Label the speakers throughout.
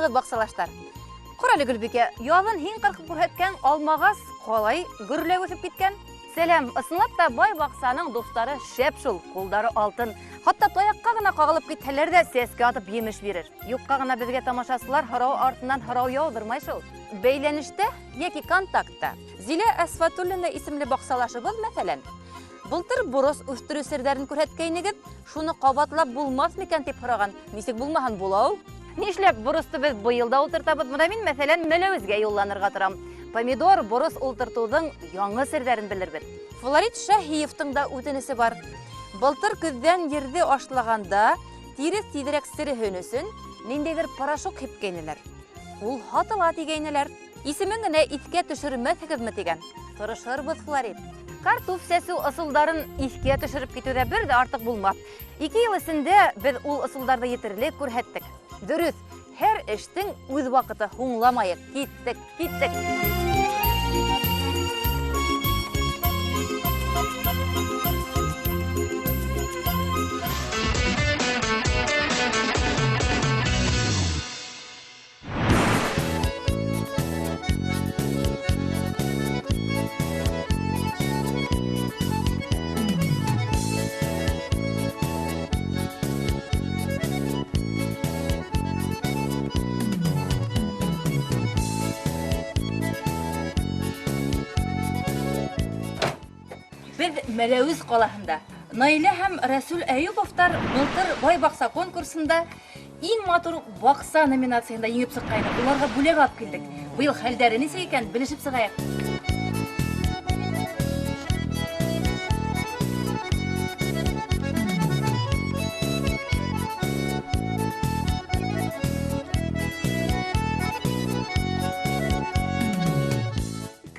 Speaker 1: Исәнмеһегеҙ, баҡсалаштар. Ҡара әле, Гөлбикә, яҙын һин ҡырҡып күрһәткән алмағас ҡалай гөрләп үҫеп киткән. Сәләм, ысынлап та бай баҡсаның дуҫтары шәп шул, ҡулдары алтын. Хатта таяҡҡа ғына ҡағылып китһәләр ҙә сәскә атып емеш бирер. Юҡҡа ғына беҙгә тамашасылар һорау артынан һорау яуҙырмай шул. Бәйләнештә йәки контактта Зилә Әсфатуллина исемле баҡсалашыбыҙ, мәҫәлән, былтыр борос үҫтереү серҙәрен күрһәткәйнегеҙ, шуны ҡабатлап булмаҫ микән тип һораған. Нисек булмаһын, була ул. Нишләп боросто беҙ быйыл да ултыртабыҙ? Бына мин, мәҫәлән, Мәләүезгә юлланырға торам. Помидор, борос ултыртыуҙың яңы серҙәрен белербеҙ. Флорид Шәһиевтың да үтенесе бар. Былтыр көҙҙән ерҙе ашлағанда тиреҫ тиҙерәк сереһен өсөн ниндәйҙер порошок һипкәйнеләр. Ул һатыла тигәйнеләр. Исемен генә иҫкә төшөрмәҫһегеҙме тигән. Тырышырбыҙ, Флорид. Картуф сәсеү ысулдарын иҫкә төшөрөп китеүҙә бер ҙә артыҡ булмаҫ. 2 йыл эсендә беҙ ул ысулдарҙы етерлек күрһәттек. Дөрөҫ, һәр эштең үҙ ваҡыты, һуңламайыҡ. Киттек, киттек. Беҙ Мәләүез ҡалаһында. Наилә һәм Рәсүл Әйүповтар былтыр Бай баҡса конкурсында иң матур баҡса номинацияһында еңеп сыҡҡайны. Уларға бүләк алып килдек. Быйыл хәлдәре нисек икән, белешеп сығайыҡ.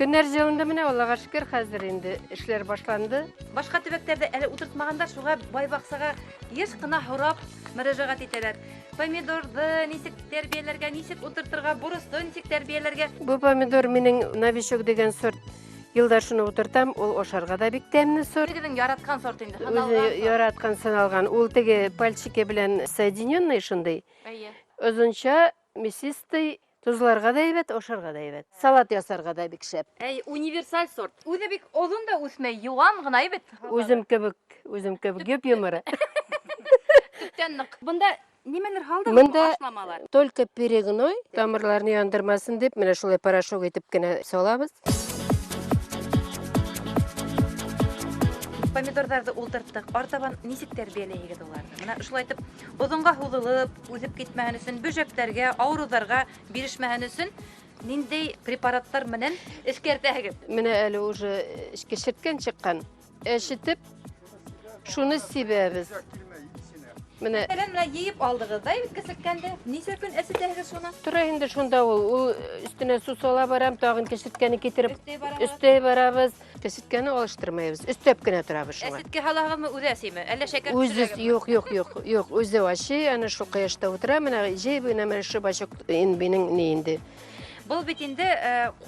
Speaker 2: Көннәр җылынды менә, Аллаға шөкөр, хәзер инде эшләр башланды.
Speaker 1: Башҡа төбәктәрҙә әле ултыртмағандар, шуға бай баҡсаға йыш ҡына һорап мөрәжәғәт итәләр. Помидорҙы нисек тәрбиәләргә, нисек ултыртырға, боросто нисек тәрбиәләргә?
Speaker 2: Бу помидор минең новичок дигән сорт. Йылда шуны ултыртам, ул ашарға да бик тәмле сорт.
Speaker 1: Үҙегеҙҙең яратҡан сорт инде,
Speaker 2: Үҙе
Speaker 1: һаналған сорт.
Speaker 2: яратҡан саналған. Ул теге пальчики белән соединенный шундай.
Speaker 1: Әйе.
Speaker 2: Озонча, мясистый, тузларға да әйбәт, ашарға да әйбәт. Салат ясарға да бик шәп.
Speaker 1: Әй, универсаль сорт. Үҙе бик оҙон да үҫмәй, йыуан ғына бит.
Speaker 2: Үҙем кебек, үҙем кебек йөп-йоморо.
Speaker 1: Төптән ныҡ. Бында нимәлер һалдығыҙ?
Speaker 2: Бында
Speaker 1: Ашламалар.
Speaker 2: Только перегной, тамырларны яндырмасын дип, менә шулай порошок итеп кенә салабыз.
Speaker 1: Помидорҙарҙы ултырттыҡ. Артабан нисек тәрбиәләйһегеҙ уларҙы? Бына шулай итеп оҙонға һуҙылып, үҫеп китмәһен өсөн, бөжәктәргә, ауырыуҙарға бирешмәһен өсөн ниндәй препараттар менән эшкәртәһегеҙ?
Speaker 2: Менә әле уже эшкә шерткән сыҡҡан. Әшетеп, шуны сибәбеҙ. Менә
Speaker 1: Мәҫәлән, менә йыйып алдығыҙ да бит кесерткәнде. Нисә көн әсетәһегеҙ шуны?
Speaker 2: Тора инде шунда ул. Ул өҫтөнә су сала барам, тағын кесерткәне китереп
Speaker 1: Өҫтәй барабыҙ.
Speaker 2: Өҫтәй барабыҙ. Кесерткәне алыштырмайбыҙ. Өҫтәп кенә торабыҙ шуңа.
Speaker 1: Әсеткә һалаһығыҙмы, үҙе әсейме? Әллә шәкәр
Speaker 2: Үҙе
Speaker 1: төшөрәгеҙме?
Speaker 2: юҡ, юҡ, юҡ, юҡ, үҙе ашый, ана шул ҡояшта ултыра, менә җәй буйына менә шул башок инде минең ни инде.
Speaker 1: Был бит инде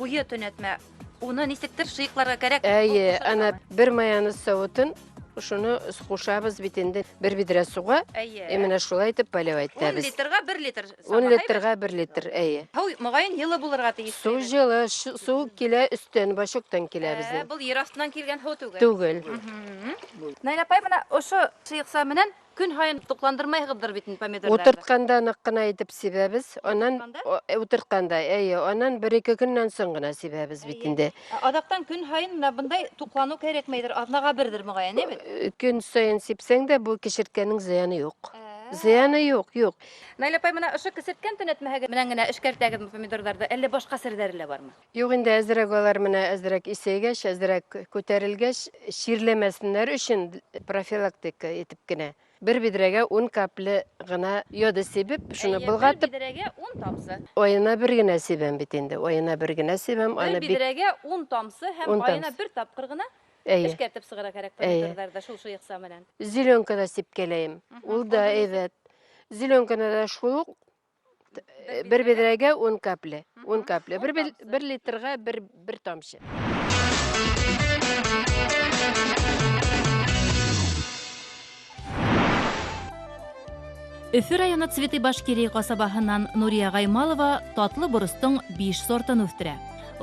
Speaker 1: ҡуйы төнәтмә. Уны нисектер шыйыҡларға кәрәк.
Speaker 2: Әйе,
Speaker 1: Ул ҡушырға
Speaker 2: ана
Speaker 1: ла.
Speaker 2: бер майонез савытын шуны ҡушабыҙ бит инде бер биҙрә суға.
Speaker 1: Әйе.
Speaker 2: И менә шулай итеп поливать
Speaker 1: Ун
Speaker 2: итәбеҙ.
Speaker 1: литрға бер литр
Speaker 2: Ун
Speaker 1: сама,
Speaker 2: литрға бер литр, әйе.
Speaker 1: Һыу моғайын йылы булырға тейеш.
Speaker 2: Су йылы, су килә өҫтән, башоктан килә беҙҙең.
Speaker 1: Был ер аҫтынан килгән һыу түгел.
Speaker 2: Түгел.
Speaker 1: Наилә апай, бына ошо шыйыҡса менән көн һайын туҡландырмайһығыҙҙыр бит инде помидорҙарҙы.
Speaker 2: Ултыртҡанда ныҡ ҡына итеп сибәбеҙ. Анан
Speaker 1: Ултыртҡанда?
Speaker 2: Ултыртҡанда, әйе, анан бер-ике көннән һуң ғына сибәбеҙ бит
Speaker 1: Әйе.
Speaker 2: инде.
Speaker 1: Аҙаҡтан көн һайын бына бындай туҡланыу кәрәкмәйҙер, аҙнаға берҙер моғайын, әйе бит?
Speaker 2: Көн сайын сипсәң дә бу кешерткәнең зыяны юҡ. Зыяны юҡ, юҡ.
Speaker 1: Наилә апай, бына ошо кесерткән төнәтмәһегеҙ менән генә эшкәртәгеҙме помидорҙарҙы, әллә башҡа серҙәре лә бармы?
Speaker 2: Юҡ инде, әҙерәк улар менә әҙерәк исәйгәс, әҙерәк күтәрелгәс, ширләмәсеннәр өсөн профилактика итеп кенә. Бер биҙрәгә ун капле ғына йода сибеп, шуны
Speaker 1: Әйе, бер
Speaker 2: болғатып.
Speaker 1: биҙрәгә ун тамсы.
Speaker 2: Айына бер генә сибәм бит инде, айына бер генә сибәм,
Speaker 1: Бер
Speaker 2: аны бик
Speaker 1: биҙрәгә ун тамсы һәм
Speaker 2: Ун
Speaker 1: айына
Speaker 2: тамсы.
Speaker 1: бер тапҡыр ғына
Speaker 2: Әйе.
Speaker 1: эшкәртеп сығара кәрәк
Speaker 2: Әйе.
Speaker 1: помидорҙарҙы шул шыйыҡса менән.
Speaker 2: Зеленка да сипкәләйем. Ул да
Speaker 1: Ул да
Speaker 2: әйбәт. Зеленканы да шул уҡ бер биҙрәгә ун капле, ун капле.
Speaker 1: Ун
Speaker 2: Бер
Speaker 1: тамсы.
Speaker 2: бер литрға бер тамсы.
Speaker 1: Өфө районы Цветы Башкирии ҡасабаһынан Нурия Ғаймалова татлы боростоң 5 сортын үҫтерә.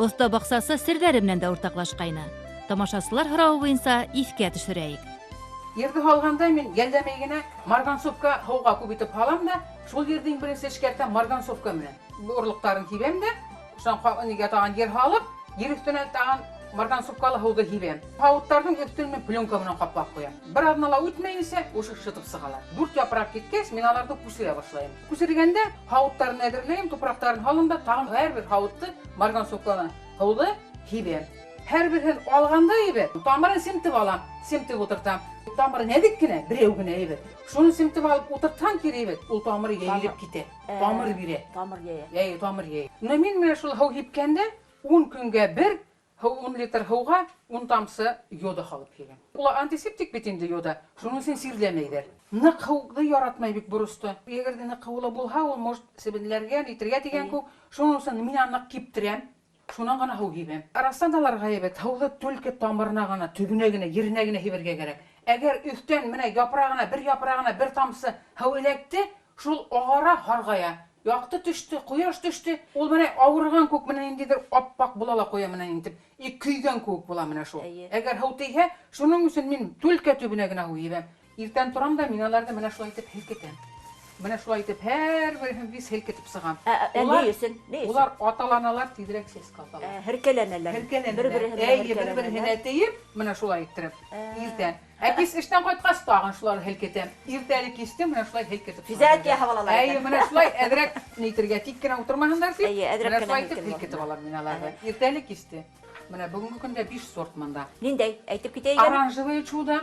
Speaker 1: Оҫта баҡсасы серҙәре менән дә уртаҡлашҡайны. Тамашасылар һорауы буйынса иҫкә төшөрәйек.
Speaker 3: Ерҙе һалғанда мин йәлләмәй генә марганцовка һыуға күп итеп һалам да, шул ерҙе иң беренсе эшкәртәм марганцовка менән. Орлоҡтарын һибәм дә, шунан нигә тағын ер һалып, ер өҫтөнә тағын марганцовкалы һыуҙы һибәм. Һауыттарҙың өҫтөн мин пленка менән ҡаплап ҡуям. Бер аҙна ла үтмәйенсә уже шытып сығалар. 4 япраҡ киткәс, мин аларҙы күсерә башлайым. Күсергәндә һауыттарын әҙерләйем, тупраҡтарын һалам да, тағын һәр бер һауытты марганцовкалы һыуҙы һибәм. Һәр береһен алғанда әйбәт, тамырын семтеп алам, семтеп ултыртам. Тамыры нәҙек кенә, берәү генә әйбәт. Шуны семтеп алып ултыртһаң кире әйбәт, ул тамыры йәйелеп китә. Тамыр бирә.
Speaker 1: Тамыр йәйә.
Speaker 3: Йәйә, тамыр йәйә. Менә мин менә шул һыу һипкәндә 10 көнгә бер һыу 10 литр һыуға 10 тамсы йода һалып һибәм. Ул антисептик бит инде йода. Шуның өсөн сирләмәйҙәр. Ныҡ һыуҙы яратмай бик боросто. Әгәр ҙә ныҡ һыулы булһа, ул может себенләргә, нитергә тигән күк. Шуның өсөн мин аны ныҡ киптерәм. Шунан ғына һыу һибәм. Рассадаларға әйбәт, һыуҙы только тамырына ғына, төбөнә генә, еренә генә һибергә кәрәк. Әгәр өҫтән менә япрағына, бер япрағына бер тамсы һыу эләкте, шул ағара, һарғая. Яҡты төштө, ҡояш төштө, ул менә ауырыған күк менә ниндәйҙер аппаҡ була ла ҡуя менә интеп, и көйгән кеүек була менә шул. Әгәр һыу тейһә, шуның өсөн мин түлкә төбөнә генә һыу һибәм. Иртән торам да мин аларҙы менә шулай итеп һелкетәм. Менә шулай итеп һәр береһен вис һелкетеп сығам.
Speaker 4: Ни өсөн? Ни өсөн?
Speaker 3: Улар аталаналар, тиҙерәк сәскә аталар.
Speaker 4: Һеркәләнәләр.
Speaker 3: Һеркәләнәләр.
Speaker 4: Бер-береһенә
Speaker 3: Әйе, бер-береһенә тейеп, менә шулай иттереп, иртән. Ә кис эштән ҡайтҡас тағын шуларҙы һелкетәм. Иртәле кисте менә шулай һелкетеп сығам.
Speaker 4: Физәт яһап алалар
Speaker 3: Әйе,
Speaker 4: икән.
Speaker 3: менә шулай әҙерәк нитергә тик кенә ултырмаһындар тип,
Speaker 4: Әйе, әҙерәк
Speaker 3: менә
Speaker 4: кенә
Speaker 3: шулай итеп
Speaker 4: һелкетеп
Speaker 3: һелкетеп
Speaker 4: алалар.
Speaker 3: алам мин аларҙы. Иртәле кисте. Менә бөгөнгө көндә 5 сорт мында.
Speaker 4: Ниндәй? Әйтеп китәйек әле.
Speaker 3: Оранжевое чудо,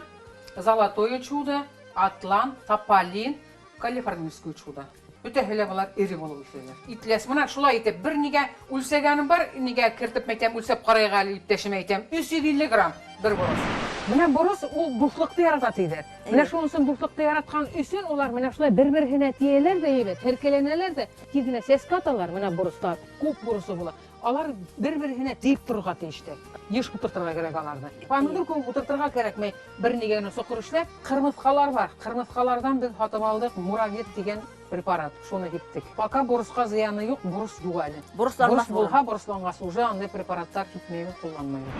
Speaker 3: золотое чудо, атлант, тополин, калифорнийское чудо. Бөтәһе лә былар эре булып үҫәләр. Итләс, менә шулай итеп бер нигә үлсәгәнем бар, нигә кертеп әйтәм, үлсәп ҡарайға әле иптәшемә әйтәм, 350 грамм бер борос. Менә борос ул дуҫлыҡты ярата тиҙәр. Менә шуның өсөн дуҫлыҡты яратҡан өсөн улар менә шулай бер-береһенә тейәләр ҙә әйбәт, һеркәләнәләр ҙә, тиҙ генә сәскә аталар, менә боростар, күп боросы була. Алар бер-береһенә тейеп торорға тейештәр. Йыш ултыртырға кәрәк аларҙы. Помидор күп ултыртырға кәрәкмәй. Бер нигә генә соҡор эшләп, ҡырмыҫҡалар бар. Ҡырмыҫҡаларҙан беҙ һатып алдыҡ муравьед тигән препарат. Шуны һиптек. Пока боросҡа зыяны юҡ, борос юҡ әле.
Speaker 4: Боросланмаҫ
Speaker 3: Борос булһа, боросланғас уже андай препараттар һипмәйбеҙ, ҡулланмайбыҙ.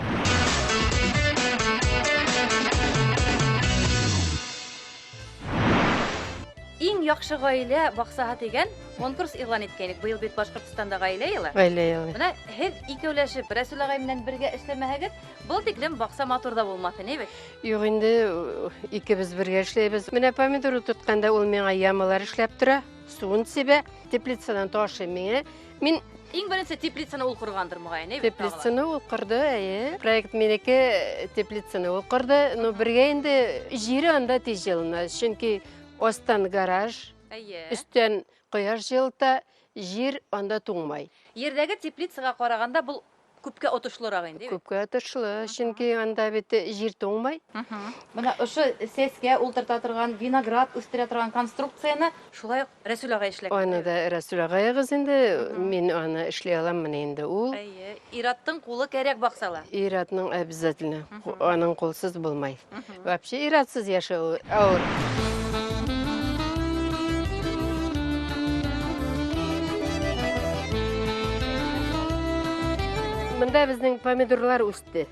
Speaker 1: Иң яҡшы ғаилә баҡсаһы тигән конкурс иғлан иткәйнек. Быйыл бит Башҡортостанда ғаилә йылы.
Speaker 2: Ғаилә йылы.
Speaker 1: Бына һеҙ икәүләшеп Рәсүл ағай менән бергә эшләмәһәгеҙ, был тиклем баҡса матур ҙа булмаҫ ине бит.
Speaker 2: Юҡ инде, икебеҙ бергә эшләйбеҙ. Менә помидор ултыртҡанда ул миңа ямалар эшләп тора, суын сибә, теплицанан ташый миңә. Мин
Speaker 1: Иң беренсе теплицаны ул ҡорғандыр моғайын, әйбит?
Speaker 2: Теплицаны ул ҡорҙо, әйе. Проект минеке, теплицаны ул ҡорҙо, но бергә инде җире анда тиҙ йылына, сөнки астан гараж, өҫтән ҡояш йылыта, җир анда туңмай.
Speaker 1: Ерҙәге теплицаға ҡарағанда был күпкә отошлораҡ инде, әйбит?
Speaker 2: Күпкә отошло, сөнки анда бит җир туңмай.
Speaker 1: Бына ошо сәскә ултырта торған, виноград үҫтерә торған конструкцияны шулай уҡ Рәсүл ағай эшләгән.
Speaker 2: Аны да Рәсүл ағайығыҙ инде, мин аны эшләй аламмын инде ул.
Speaker 1: Әйе, ир-аттың ҡулы кәрәк баҡсала.
Speaker 2: Ир-атның обязательно, аның ҡулсыҙ булмай. Вообще ир-атсыҙ йәшәү ауыр. Мында беҙҙең помидорлар үҫте.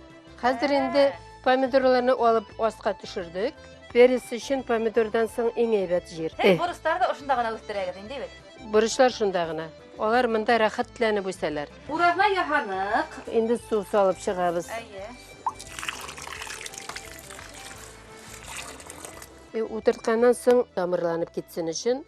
Speaker 2: Хәҙер инде помидорларны алып асҡа төшөрҙөк. Перец өсөн помидорҙан һуң иң һәйбәт ер.
Speaker 1: Һеҙ боростарҙы ошонда ғына үҫтерәгеҙ инде бит?
Speaker 2: Борослар шунда ғына. Алар мында рәхәтләнеп үҫәләр.
Speaker 1: Ураҙна яһаныҡ.
Speaker 2: Инде сыу салып сығабыҙ. Утыртҡаннан һуң тамырланып китһен өсөн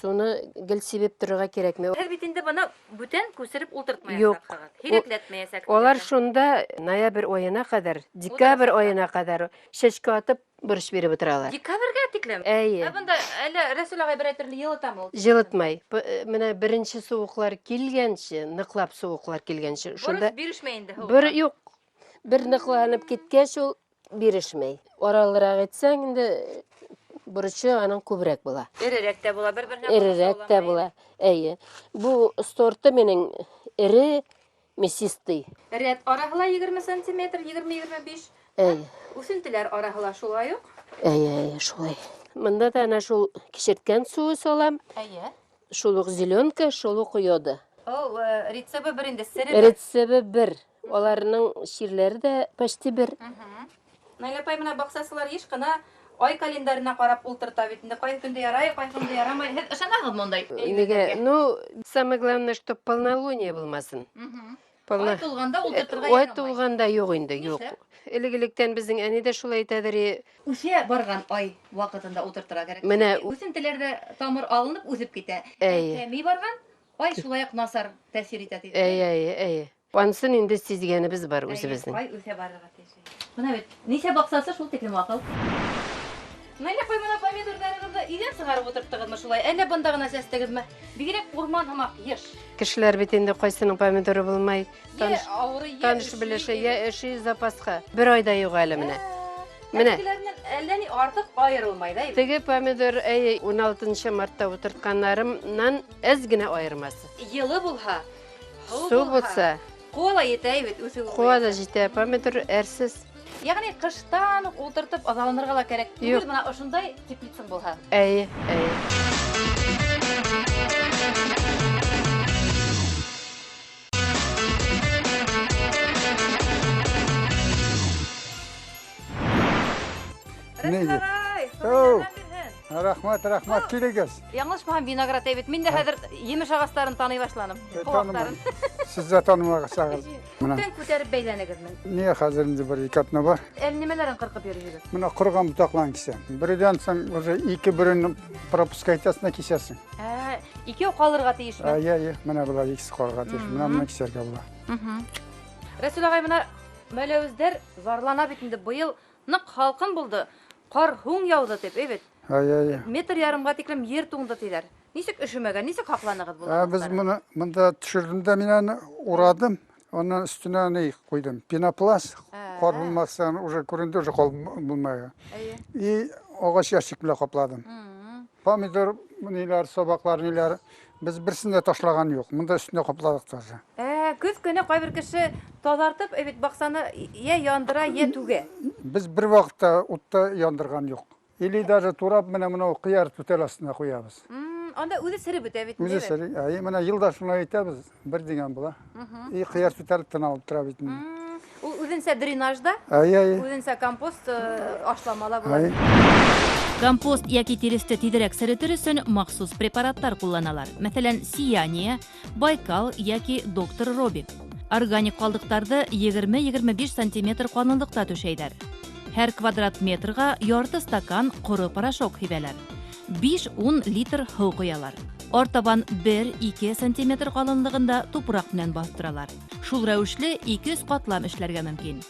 Speaker 2: суны гел сибеп торорға кәрәкме?
Speaker 1: Һеҙ бит инде бына бүтән күсереп ултыртмаясаҡһығыҙ,
Speaker 2: Юҡ.
Speaker 1: һирәкләтмәйәсәкһегеҙ.
Speaker 2: Алар шунда ноябрь айына ҡәҙәр, декабрь айына ҡәҙәр сәскә атып борос биреп ултыралар.
Speaker 1: Декабргә тиклем?
Speaker 2: Әйе.
Speaker 1: Ә бында әллә Рәсүл ағай берәй төрлө йылытамы ул?
Speaker 2: Йылытмай. Менә беренсе сыуыҡлар килгәнсе, ныҡлап сыуыҡлар килгәнсе,
Speaker 1: Борос
Speaker 2: шунда
Speaker 1: бирешмәй инде һыуыҡҡа.
Speaker 2: Бер юҡ. Бер ныҡланып киткәс ул бирешмәй. Аралыраҡ итсәң инде борочо аның күберәк була.
Speaker 1: Эрерәк тә була, бер-беренә
Speaker 2: Эрерәк тә була. Әйе. Бу сорты минең эре, мясистый.
Speaker 1: Рәт араһы ла егерме сантиметр, егерме, егерме биш.
Speaker 2: Әйе.
Speaker 1: Үҫентеләр араһы ла шулай уҡ.
Speaker 2: Әйе, әйе, шулай. Монда да әнә шул кишерткән суы салам.
Speaker 1: Әйе.
Speaker 2: Шул ук зеленка, шул ук йода.
Speaker 1: Ул рецепты бер инде, сере бер.
Speaker 2: Рецепты бер. Аларның чирләре дә почти бер.
Speaker 1: Наилә апай, менә баксасылар еш кына ай календарена карап ултырта бит инде. Кайсы көндә ярай, кайсы көндә ярамай. Һеҙ ышанаһығыҙ мондай
Speaker 2: Нигә? Ну, самое главное, чтоб полнолуние булмасын.
Speaker 1: Ай тулғанда ултыртырға
Speaker 2: Ай
Speaker 1: ярамай.
Speaker 2: тулғанда юк инде, юк.
Speaker 1: Нишләп?
Speaker 2: Элек-электән безнең әни дә шулай әйтәдер.
Speaker 1: Үҫә барған ай ваҡытында ултыртырға кәрәк.
Speaker 2: Менә
Speaker 1: Үҫентеләрҙә тамыр алынып үҫеп китә.
Speaker 2: Әйе.
Speaker 1: Кәмей барған ай шулай уҡ насар тәьҫир итә тиҙ.
Speaker 2: Әйе, әйе, әйе. Ансын инде сизгәнебез бар үзебезнең.
Speaker 1: Ай үҫә барырға тейеш. Бына бит нисә баҡсасы шул тиклем аҡыл. Наилә апай, бына помидорҙарығыҙҙы өйҙән сығарып ултырттығыҙмы шулай? Әллә бында ғына сәстегеҙме? Бигерәк урман һымаҡ йыш.
Speaker 2: Кешеләр бит инде кайсының помидоры булмай.
Speaker 1: Йә
Speaker 2: Таныш,
Speaker 1: ауырый, йә
Speaker 2: таныш
Speaker 1: өшөй.
Speaker 2: белеше, йә эши запасқа. Бер айда юк әле менә. Менә.
Speaker 1: Тегеләренән әллә ни артыҡ айырылмай да.
Speaker 2: Теге помидор әй 16 мартта утыртканнарымнан әз генә аермасы.
Speaker 1: Йылы булһа, һыу
Speaker 2: Су булса,
Speaker 1: ҡыуа ла етә бит үҫеүе.
Speaker 2: куа да җитә, помидор әрсез.
Speaker 1: Ягъни ҡыштан уҡ ултыртып аҙаланырға ла кәрәк түгел,
Speaker 2: Юҡ.
Speaker 1: бына ошондай теплицаң булһа.
Speaker 2: Әйе, әйе.
Speaker 1: Рәсүл ағай,
Speaker 5: Оу.
Speaker 1: ярҙам бирһен.
Speaker 5: Рәхмәт, рәхмәт, килегеҙ.
Speaker 1: Яңылышмаһам, виноград әйбит. Мин дә хәҙер емеш ағастарын таный башланым.
Speaker 5: Танымам. Сез дә танымағасағыҙ. Менә
Speaker 1: Күптән күтәреп бәйләнегеҙме?
Speaker 5: ни хәҙер инде бер ике атна бар.
Speaker 1: Әле нимәләрен ҡырҡып йөрөйһөгөҙ?
Speaker 5: Менә ҡороған ботаҡларын кисәм. Бередән соң уже ике бөрен пропускать итәсең дә кисәсең.
Speaker 1: Ә, икәү ҡалырға тейешме?
Speaker 5: Әйе, әйе, менә болар икесе ҡалырға тейеш. Менә моны кисәргә була.
Speaker 1: Рәсүл ағай, менә мәләүездәр зарлана бит инде, быйыл ныҡ һалҡын булды. Ҡар һуң яуҙы тип, әйбит.
Speaker 5: Әйе, әйе.
Speaker 1: Метр ярымға тиклем ер туңды тиҙәр. Нисек өшөмәгән, нисек һаҡланыгыҙ был?
Speaker 5: Ә, без моны монда төшердем дә мин аны урадым. Аннан өстенә ни куйдым? Пенопласт. Кар булмаса уже күренде, уже кал булмай.
Speaker 1: Әйе.
Speaker 5: И агач ящик белән капладым. Помидор ниләр, сабаклар ниләр без берсен дә ташлаган юк. Монда өстенә капладык тоже.
Speaker 1: Ә, көҙ көнө ҡайбер кеше таҙартып, әйбит, баҡсаны йә яндыра, йә түгә.
Speaker 5: Без бер вакытта утта яндырган юк. Или даже турап менә моны кыяр түтәл астына куябыз.
Speaker 1: Анда үҙе сереп бөтә бит.
Speaker 5: Үзе сери, әй, менә елда шулай итәбез, бер дигән була. И кыяр түтәл тын алып тора бит инде.
Speaker 1: Ул үҙенсә дренаж да,
Speaker 5: Әй, әй.
Speaker 1: үҙенсә компост ашлама ла була.
Speaker 5: Әй.
Speaker 6: Компост яки тиресте тиҙерәк серетер өсөн махсус препараттар ҡулланалар. Мәҫәлән, Сияния, Байкал яки Доктор Робик. Органик ҡалдыҡтарҙы 20-25 сантиметр ҡалынлыҡта түшәйҙәр. Һәр квадрат метрға ярты стакан ҡоро порошок һибәләр. 5-10 литр һыу ҡоялар. Артабан 1-2 сантиметр ҡалынлығында тупраҡ менән баҫтыралар. Шул рәүешле 200 ҡатлам эшләргә мөмкин.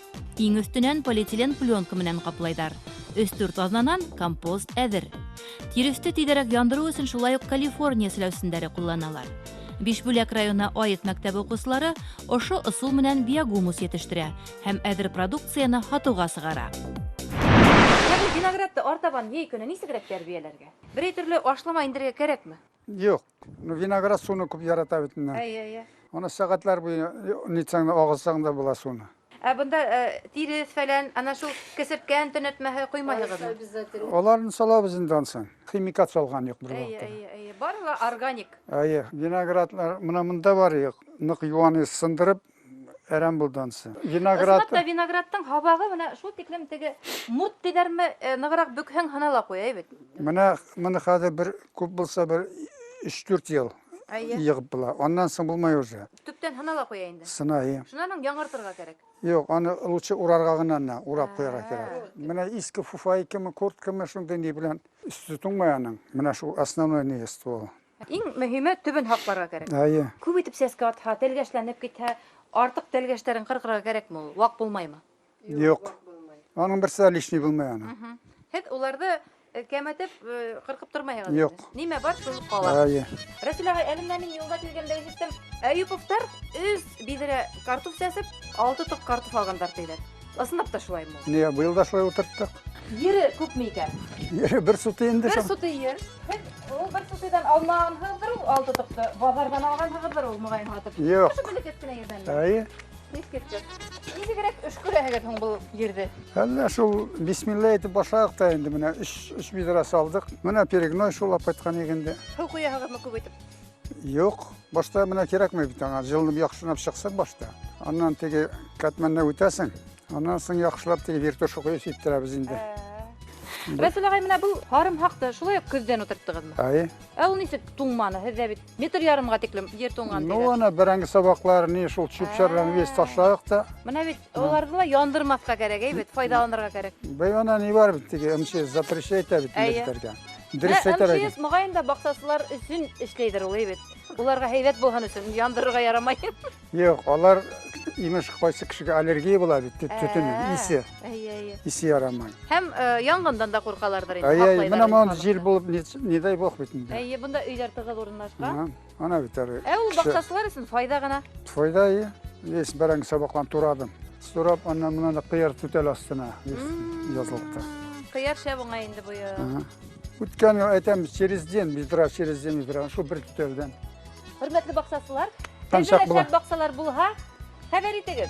Speaker 6: Иң өҫтөнән полиэтилен пленка менән ҡаплайҙар. Өс-дүрт аҙнанан компост әҙер. Тиресте тиҙерәк яндырыу өсөн шулай уҡ Калифорния селәүсендәре ҡулланалар. Бишбүләк районы Айыт мәктәбе уҡыусылары ошо ысул менән биогумус етештерә һәм әҙер продукцияны һатыуға сығара.
Speaker 1: Ягъни виноградты артабан йәй көнө нисегерәк тәрбиәләргә? Берәй төрлө ашлама индерергә кәрәкме?
Speaker 5: Юк. Ну, виноград суны күп ярата бит инде.
Speaker 1: Әйе, әйе.
Speaker 5: Аны сәгатьләр буе нитсәң дә, агызсаң да була суны.
Speaker 1: Ә бында тирес фәлән, ана шул кесерткән төнәтмәһе ҡуймайһығыҙмы?
Speaker 5: Аларны салабыз инде ансын. Химикат салган юк бер
Speaker 1: Әйе,
Speaker 5: вакытта.
Speaker 1: әйе, әйе. Бары ла органик.
Speaker 5: Әйе, виноградлар менә монда бар юк. Нык юаны сындырып әрәм булды ансы. Виноград
Speaker 1: Ысынлап та виноградтың һабағы менә шул тиклем теге мурт тиҙәрме, нығыраҡ бөкһәң һына ла ҡуя бит.
Speaker 5: Менә моны хәзер бер күп булса бер 3-4 ел
Speaker 1: Әйе.
Speaker 5: йыгып була. Аннан соң булмай уже.
Speaker 1: Төптән һына ла ҡуя инде.
Speaker 5: Сына, әйе.
Speaker 1: Шунан һуң яңыртырға кәрәк.
Speaker 5: Юк, аны лучше урарга гына на, урап куярга кирәк. Менә иске фуфайкамы, курткамы шундый ни белән өсте туңмай аның. Менә шул основной ни ствол.
Speaker 1: Иң мөһиме төбөн һаҡларға кәрәк.
Speaker 5: Әйе.
Speaker 1: Күп итеп сәскә атһа, тәлгәшләнеп китһә, артыҡ тәлгәштәрен ҡырҡырға кәрәкме ул? Ваҡ булмаймы?
Speaker 5: Юк. Аның берсе дә лишний булмай аның.
Speaker 1: Һеҙ уларҙы кәмәтеп ҡырҡып тормайһығыҙ.
Speaker 5: Юҡ.
Speaker 1: Нимә бар, шул ҡала.
Speaker 5: Әйе.
Speaker 1: Рәсүл ағай, әле менә мин юлда килгәндә ишеттем. Әйүповтар өс биҙрә картуф сәсеп, 6 тоҡ картуф алғандар тиҙәр. Ысынлап та шулаймы ул?
Speaker 5: Ни, быйыл да шулай ултырттыҡ.
Speaker 1: Ере күпме икән?
Speaker 5: Ере бер сутый инде
Speaker 1: Бер
Speaker 5: шул.
Speaker 1: сутый ер. Һеҙ ул бер сутыйҙан алмағанһығыҙҙыр ул 6 тоҡто. Баҙарҙан алғанһығыҙҙыр ул, моғайын, һатып.
Speaker 5: Юҡ.
Speaker 1: Ошо бәләкәс кенә ерҙән.
Speaker 5: Әйе.
Speaker 1: Иҫ киткес. Нисегерәк өшкөрәһегеҙ һуң был ерҙе?
Speaker 5: Әллә шул бисмилла әйтеп башладыҡ та инде менә өс биҙрә салдыҡ. Менә перегной шул алып ҡайтҡан инде.
Speaker 1: Һыу ҡояһығыҙмы күп итеп?
Speaker 5: Юҡ, башта менә кәрәкмәй бит аңа. Җылынып яҡшылап сыҡсын башта. Аннан теге кәтмәнне үтәсең. Аннан соң яҡшылап теге вертушка ҡойоп сиптерәбеҙ инде.
Speaker 1: Рәсүл ағай, менә был һарымһаҡты шулай уҡ көҙҙән ултырттығыҙмы?
Speaker 5: Әйе.
Speaker 1: Ә ул нисек туңманы? Һеҙҙә бит метр ярымға тиклем ер туңған
Speaker 5: Ну,
Speaker 1: тиҙәр.
Speaker 5: ана бәрәңге сабаҡлары ни шул чүп-чарларны весь ташлайыҡ та.
Speaker 1: Менә бит уларҙы ла яндырмаҫҡа кәрәк, әй бит, файҙаланырға кәрәк.
Speaker 5: Бей ана ни бар бит теге МЧС запрещает бит
Speaker 1: Әйе.
Speaker 5: итергә. Дөрес әйтәләр.
Speaker 1: МЧС моғайын да баҡсасылар өсөн эшләйҙер ул, әй бит. Уларға һәйбәт булһын өсөн яндырырға ярамай.
Speaker 5: Юҡ, алар имеш ҡайсы кешегә аллергия була бит, төтөнө, исе,
Speaker 1: Әйе, әйе.
Speaker 5: исе ярамай.
Speaker 1: Һәм янғындан да ҡурҡаларҙыр инде.
Speaker 5: Әйе, әйе,
Speaker 1: һаҡлайҙар
Speaker 5: менә
Speaker 1: инде
Speaker 5: моны
Speaker 1: халыҡты.
Speaker 5: җил булып, не дай бог бит инде.
Speaker 1: Әйе, бында өйҙәр тығыҙ урынлашҡан.
Speaker 5: Ага, Ана бит әле.
Speaker 1: Ә ул
Speaker 5: кеше
Speaker 1: баҡсасылар өсөн файҙа ғына.
Speaker 5: Файҙа, әйе. Весь бәрәңге сабаҡларын турадым. Турап, аннан менә дә ҡыяр түтәл астына весь язылды.
Speaker 1: Ҡыяр шәп уңай инде быйыл.
Speaker 5: Ага. Үткән ел әйтәм, через день ведра, через день ведра, шул бер түтәлдән.
Speaker 1: Хөрмәтле баҡсасылар,
Speaker 5: Таншаҡ
Speaker 1: һеҙҙә лә
Speaker 5: була.
Speaker 1: шәп баҡсалар булһа, хәбәр итегеҙ.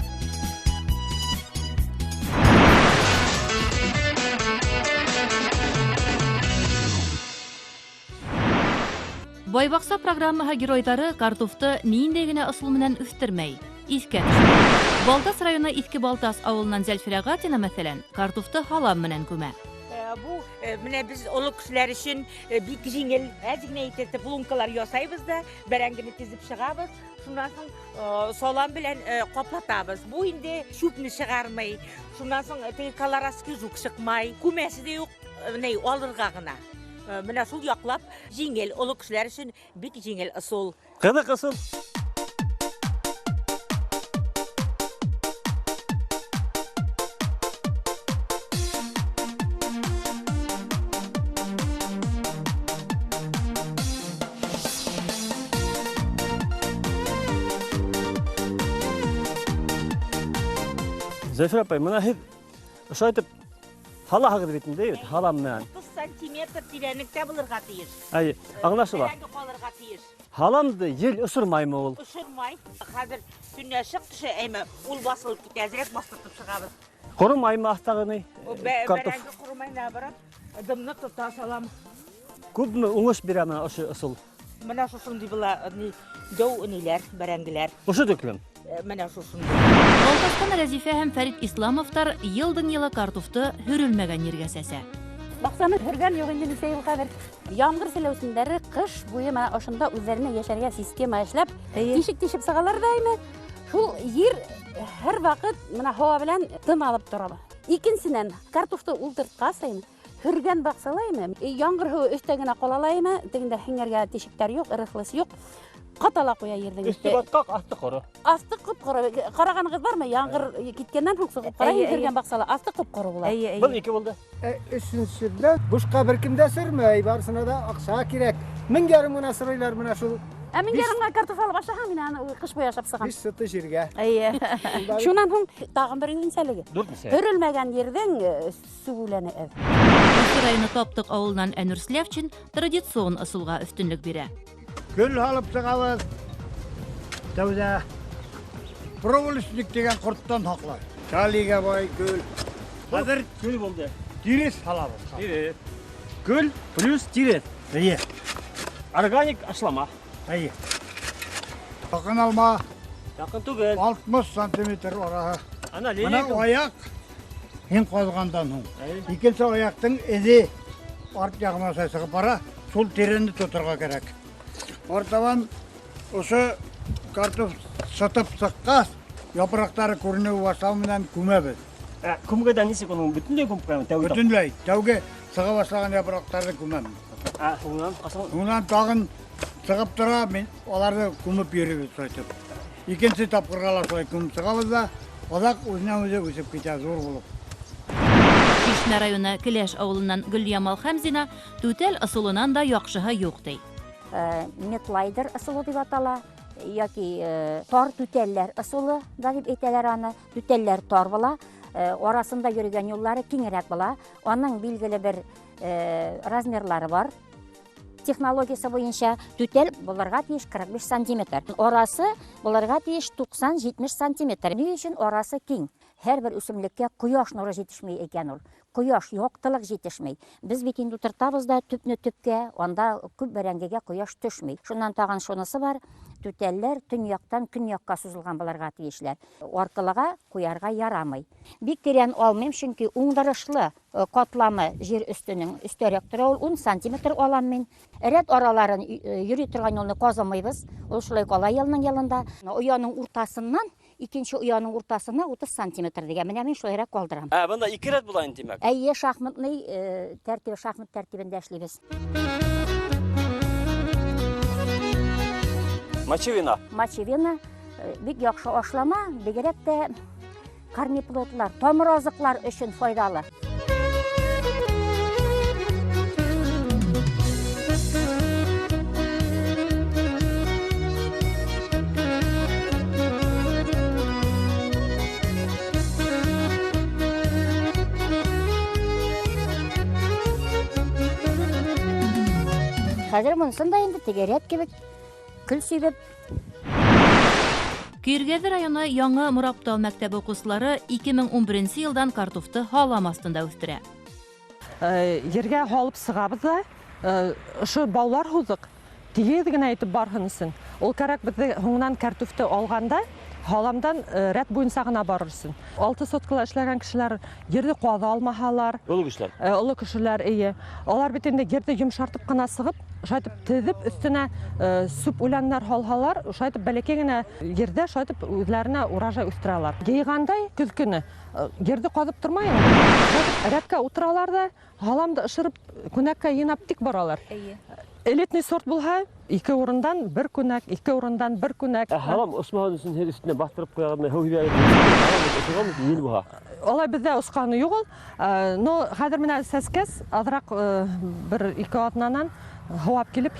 Speaker 6: Байбаҡса программаһы геройҙары картуфты ниндәй генә ысул менән үҫтермәй, иҫкә төшөрә. Балтас районы Иҫке Балтас ауылынан Зәлфирә Гатина, мәҫәлән, картуфты һалам менән күмә.
Speaker 7: Бу менә без олы кешеләр өчен бик җиңел, әз генә итеп лункалар ясайбыз да, бәрәңгене тезеп чыгабыз, шуннан соң салам белән каплатабыз. Бу инде чүпне чыгармый, шуннан соң теге колорадский жук чыкмай, күмәсе дә юк, ни алырга гына. Менә шул яклап җиңел, олы кешеләр өчен бик җиңел ысул.
Speaker 8: Кызык ысул. Зәфир апай, мына һеҙ ошолай итеп һалаһығыҙ бит инде, бит, һалам менән.
Speaker 7: 30 сантиметр тирәнлектә булырға тейеш.
Speaker 8: Әйе, аңлашыла.
Speaker 7: Бәрәңге ҡалырға тейеш.
Speaker 8: Һаламды ел осормаймы ул?
Speaker 7: Осормай. Хәҙер төнлә шыҡ төшә, әммә ул басылып китә, әҙерәк бастыртып сығабыҙ.
Speaker 8: Ҡоромаймы аҫтағы ни?
Speaker 7: Ул
Speaker 8: Картоф.
Speaker 7: бәрәңге ҡоромай, наоборот, дымны тота салам.
Speaker 8: Күпме уңыш бирә менә ошо ысул?
Speaker 7: Менә шушындый була, ни, дәү ниләр, бәрәңгеләр.
Speaker 8: Ошо төклөм.
Speaker 7: Менә шушындый.
Speaker 6: Балтастан Рәзифә һәм Фәрит Исламовтар йылдың-йылы картуфты һөрөлмәгән ергә сәсә.
Speaker 9: Баҡсаны һөргән юҡ инде нисә йыл хәҙер. Ямғыр селәүсендәре ҡыш буйы менә ошонда үҙҙәренә йәшәргә система эшләп, тишек-тишеп сығалар ҙа ине. Шул ер һәр ваҡыт менә һауа белән тын алып тора. Икенсенән, картофты ултыртҡас ине, һөргән баҡсала ине, ямғыр һыуы өҫтә генә ҡала ла ине, тегендә һеңгәргә тишектәр юҡ, ырыҫлыс юҡ. Ҡатала ҡуя ерҙең
Speaker 8: Өҫтө
Speaker 9: өҫтө.
Speaker 8: батҡаҡ, аҫты ҡоро.
Speaker 9: Аҫты ҡып-ҡоро. Ҡарағанығыҙ бармы? Ямғыр киткәндән һуң сығып ҡарайһың, һөргән баҡсала аҫты ҡып-ҡоро була.
Speaker 8: Был ике булды.
Speaker 10: Өсөнсөдә бушҡа бер кем дә сөрмәй, барыһына да аҡса кәрәк. Мең ярым ғына сорайлар менә шул.
Speaker 9: Ә мең ярымға картоф алып ашаһаң, мин аны ҡыш буйы ашап сығам.
Speaker 10: Биш сыты ергә.
Speaker 9: Эйе. Шунан һуң тағын бер үҙенсәлеге.
Speaker 8: Дүртенсе.
Speaker 9: Һөрөлмәгән ерҙең сүгүләне әҙ.
Speaker 6: Өфө районы Таптыҡ ауылынан Әнүр Слявчин традицион ысулға өҫтөнлөк бирә.
Speaker 10: Көл һалып сығабыҙ. Тәүҙә проволочник тигән ҡорттан һаҡлай. Калийға бай көл. Хәҙер
Speaker 8: көл булды.
Speaker 10: Тирес һалабыҙ.
Speaker 8: Тирес. Көл плюс тирес.
Speaker 10: Эйе.
Speaker 8: Органик ашлама.
Speaker 10: Эйе. Яҡын алма.
Speaker 8: Яҡын түгел.
Speaker 10: 60 сантиметр араһы.
Speaker 8: Ана,
Speaker 10: Бына
Speaker 8: линейка.
Speaker 10: аяҡ һин ҡаҙғандан һуң.
Speaker 8: Эйе.
Speaker 10: Икенсе аяҡтың эҙе арт яғына сығып бара, шул тирене тоторға кәрәк. Артабан ошо картоф сытып сыҡҡас, япраҡтары күренеү башлау менән күмәбеҙ.
Speaker 8: Күмгәндә нисек уның бөтөнләй күмеп ҡуямы? Тәүге тапҡыр?
Speaker 10: Бөтөнләй. Тәүге сыға башлаған япраҡтарҙы күмәм.
Speaker 8: Һуңынан ҡасан?
Speaker 10: Һуңынан тағын сығып тора, мин аларҙы күмеп йөрөйбөҙ шулай итеп. Икенсе тапҡырға ла шулай күмеп сығабыҙ ҙа, аҙаҡ үҙенән үҙе үҫеп китә ҙур булып.
Speaker 6: Шишмә районы Келәш ауылынан Гөльямал Хәмзина түтәл ысулынан да яҡшыһы юҡ ти.
Speaker 4: Метлайдер ысулы тип атала, йәки тар түтәлләр ысулы да тип әйтәләр аны. Түтәлләр тар була, арасында йөрөгән юллары киңерәк була. Аның билгеле бер размерлары бар. Технологиясы буйынча түтәл булырга тиеш 45 сантиметр. Арасы булырга тиеш 90-70 сантиметр. Ни өчен арасы киң? Һәрбер үсемлеккә кояш нуры җитешми икән ул. Кояш, яктылык җитешми. Без бит инде утыртабыз да төпне төпкә, анда күп бәрәңгегә кояш төшми. Шуннан тагын шунысы бар, түтәлләр төньяктан көньякка сузылган булырга тиешләр. Аркылыга куярга ярамый. Бик тирән алмыйм, чөнки уңдырышлы катламы җир өстенең өстәрәк тора ул, 10 сантиметр алам мин. Рәт араларын йөри торган юлны казымыйбыз, ул шулай кала елның елында. Ояның уртасыннан икенче ояның уртасына 30 сантиметр дигән. Менә мин шулайрак калдырам.
Speaker 8: Ә, бында ике рәт була инде, димәк.
Speaker 4: Әйе, шахматный тәртибе, шахмат тәртибендә эшлибез.
Speaker 8: Мочевина.
Speaker 4: Мочевина бик яхшы ашлама, бигрәк тә корнеплодлар, тамыр азыклар өчен файдалы. Хәзер монысын да инде тегәрәт кебек көл сибеп.
Speaker 6: Көйөргәҙе районы Яңы Мораптау мәктәбе уҡыусылары 2011 йылдан картофты һалам аҫтында үҫтерә.
Speaker 11: Ергә һалып сығабыҙ ҙа, ошо баулар һуҙыҡ, тигеҙ генә итеп барһын өсөн. Ул кәрәк беҙҙе һуңынан картофты алғанда һаламдан рәт буйынса ғына барыр өсөн. 6 соткала эшләгән кешеләр ерҙе ҡаҙа алмаһалар.
Speaker 8: Оло кешеләр.
Speaker 11: Оло кешеләр, эйе. Алар бит инде ерҙе йомшартып ҡына сығып, шайтып теҙеп өҫтөнә сүп үләннәр һалһалар, шайтып бәләкәй генә ерҙә шайтып үҙләренә урожай үҫтерәләр. Йыйғандай көҙ көнө ерҙе ҡаҙып тормай инде. Шайтып рәткә утыралар ҙа, һаламды ышырып күнәккә йыйнап тик баралар.
Speaker 1: Эйе.
Speaker 11: Элитный сорт булһа, ике урындан бер күнәк, ике урындан бер күнәк.
Speaker 8: Ә һалам осмаһын өсөн һеҙ өҫтөнә баҫтырып ҡуяғыҙмы, һыу һибәгеҙме? Һалам осорғанмы, ел булһа?
Speaker 11: Алай беҙҙә осҡаны юҡ ул. Но хәҙер менә сәскәс аҙыраҡ бер ике аҙнанан һыуап килеп,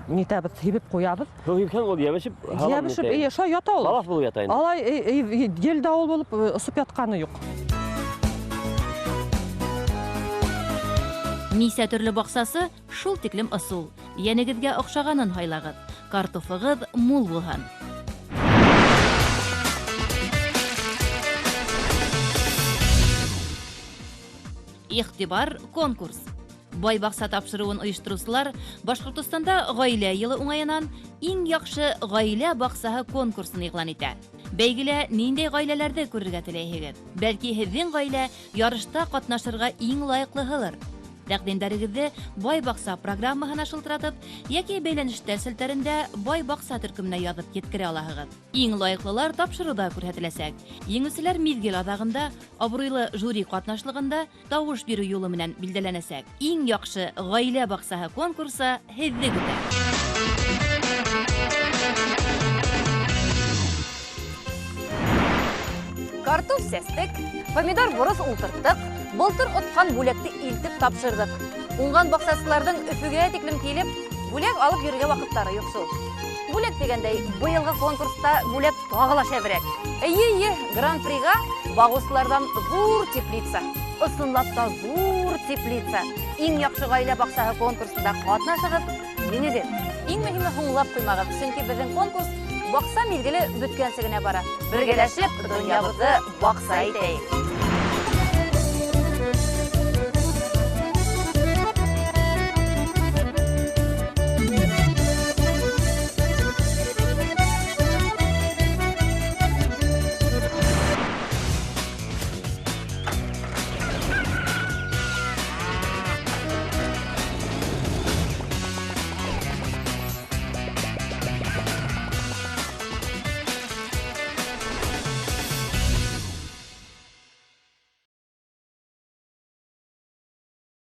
Speaker 11: нитәбеҙ, һибеп ҡуябыҙ.
Speaker 8: Һыу һипһәң ул йәбешеп, һалам
Speaker 11: Йәбешеп,
Speaker 8: нитә?
Speaker 11: эйе, шулай ята ул.
Speaker 8: Балаҫ булып ята инде.
Speaker 11: Алай, ел дауыл булып, осоп ятҡаны юҡ.
Speaker 6: Нисә төрлө баҡсасы, шул тиклем ысул. Йәнегеҙгә оҡшағанын һайлағыҙ. Картофығыҙ мул булһын. Иғтибар, конкурс. Бай баҡса тапшырыуын ойоштороусылар Башҡортостанда ғаилә йылы уңайынан иң яҡшы ғаилә баҡсаһы конкурсын иғлан итә. Бәйгелә ниндәй ғаиләләрҙе күрергә теләйһегеҙ? Бәлки һеҙҙең ғаилә ярышта ҡатнашырға иң лайыҡлыһылыр. Тәҡдимдәрегеҙҙе Бай баҡса программаһына шылтыратып, йәки бәйләнештәр селтәрендә Бай баҡса төркөмөнә яҙып еткерә алаһығыҙ. Иң лайыҡлылар тапшырыуҙа күрһәтеләсәк. Еңеүселәр миҙгел аҙағында абруйлы жюри ҡатнашлығында тауыш биреү юлы менән билдәләнәсәк. Иң яҡшы ғаилә баҡсаһы конкурсы һеҙҙе көтә.
Speaker 1: Картоф сәстек, помидор борос ултырттыҡ, былтыр отҡан бүләкте илтеп тапшырҙыҡ. Уңған баҡсасыларҙың Өфөгә тиклем килеп, бүләк алып йөрөргә ваҡыттары юҡ шул. Бүләк тигәндәй, быйылғы конкурста бүләк тағы ла шәберәк. Эйе, эйе, гран-приға бағыусыларҙан ҙур теплица. Ысынлап та ҙур теплица. Иң яҡшы ғаилә баҡсаһы конкурсында ҡатнашығыҙ, еңегеҙ. Иң мөһиме һуңлап ҡуймағыҙ, сөнки беҙҙең конкурс баҡса миҙгеле бөткәнсе генә бара. Бергәләшеп донъябыҙҙы баҡса итәйек.